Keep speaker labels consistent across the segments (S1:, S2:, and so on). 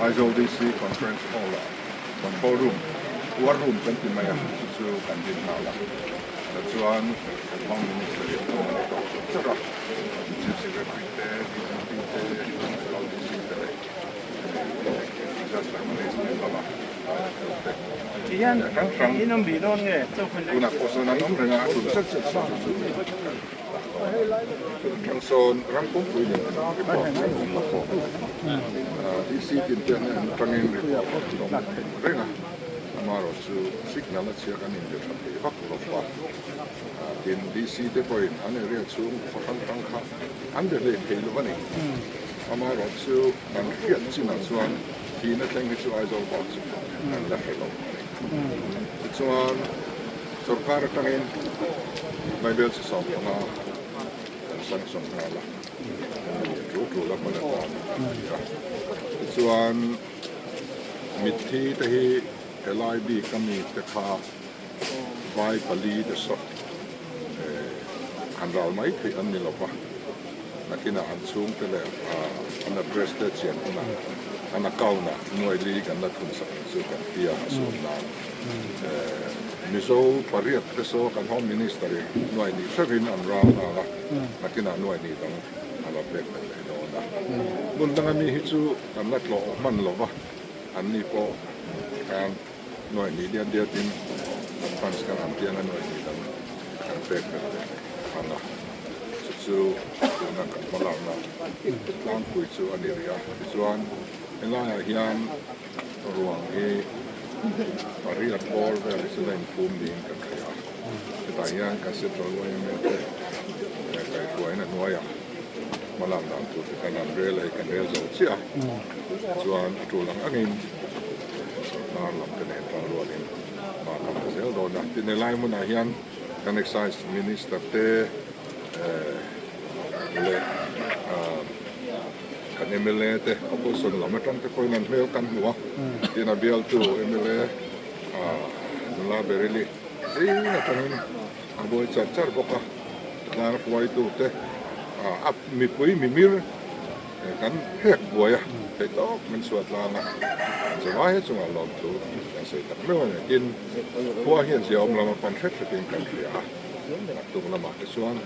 S1: Aizawl DC Conference Hall ah Control Room, War Room kan ti mai a, chu chu kan din nghal a. Tichuan Home Minister in a monitor chawp chawp a, Chief Secretary te, DGP te, Aizawl DC te leh Disaster Management lama director te hrang hrang tunah pawh sawn an awm reng a, a tum zet zet chu chu chu kan dah dawn a. Chutah sawn ram pumpui nen report kan awm la khawm a, DC tin te an atangin report kan dawng reng a. Amaherawh chu signal a chhia kan inbe tha thei vak lo va, tin DC te pawhin an area chhung khaw hrang hrang kha an be hlei thei lo a ni. Amaherawh chu kan hriat chinah chuan thihna thleng hi chu Aizawl bak chu kan la hre lo a ni. Tichuan sorkar atangin Bible chi 15 kan sanction nghal a, tul tul a hman atan a ni a. Tichuan. Mitthi te hi helai bik ami te kha vai pali te saw han ral mai theih an ni lo va, nakinah an chhungte leh an address te chian hunah an account ah nuai li kan la thun sak ang chu kan tia a sawn nan. Mizo pariat te saw kan Home Minister in nuai nih hrevin an ral nghal a, nakinah nuai nih dang a la pek belh leh dawn a. Hmun danga mi hi chu Kan la tlawh hman lo va, an ni pawh khan nuai hnih diat diatin advance khan an piang a nuai hnih dang kan pek belh leh ang a, chu chu tuna kan hmalakna tlangpui chu a ni rih a. Tichuan helaiah hian ruang hi pariat bawr vel hi chu la inphum niin kan hria a, hetah hian kan Central yma te kaihhruaina hnuaiah Hmalak dan tur te khan an rel a hei kan rel zo chiah a, chuan a tul ang angin sorkar lam te nen tang rualin hma kan la zel dawn a. Tin helai hmunah hian kan Excise Minister te leh kan mla te opposition lam atang te pawhin an hmel kan hmu a, tin a bialtu mla nula Berili zing atangin a buai char char bawk a. Tlang hruaitute a mipui mimir kan phek buai a, thei tawk min chhuah tlang a, chuvai he chungah lawmthu kan sawi tak meuh a ni. Tin, khua hian zia awm lam a pan hret hretin kan hria a, naktuk lamah te chuan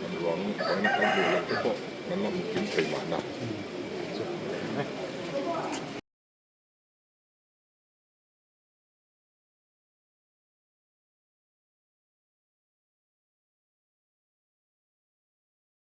S1: kan ruang vawiin kan hmuh loh te pawh kan la hmu kim thei mahna.